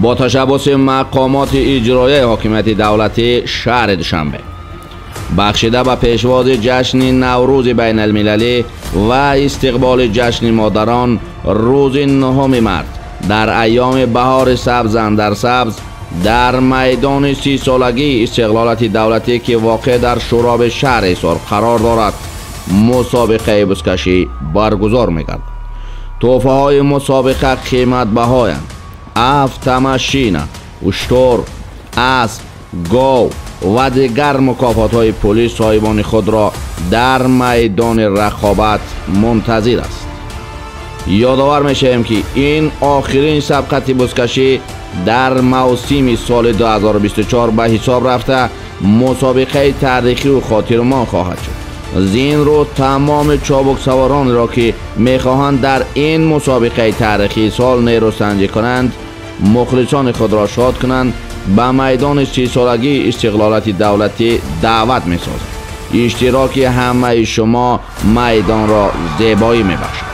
Бо ташаббуси мақомоти иҷроияи ҳокимияти давлатии шаҳри Душанбе бахшида ба пешвози ҷашни Наврӯзи байналмилалӣ ва истиқболи ҷашни модарон, рӯзи 9 март дар айёми баҳори сабз андар сабз дар майдони 30-солагии истиқлолияти давлатӣ, ки воқеъ дар Шӯроби шаҳри Ҳисор қарор дорад, мусобиқаи бузкашӣ баргузор мегардад. Тӯҳфаҳои мусобиқа қиматбаҳоянд: автомашина, уштур, асп, гов ва дигар мукофотҳои пулӣ соҳибони худро дар майдони рақобат мунтазир аст. Ёдовар мешавем, ки ин охирин сабқати бузкашӣ дар мавсими соли 2024 ба ҳисоб рафта, мусобиқаи таърихию хотирмон хоҳад шуд. Зин рӯ тамоми чобуксаворонеро, ки мехоҳанд дар ин мусобиқаи таърихии сол нерӯсанҷӣ кунанд, мухлисони худро шод кунанд, ба майдони 30-солагии истиқлолияти давлатӣ даъват месозад. Иштироки ҳамаи шумо майдонро зебоӣ мебахшад.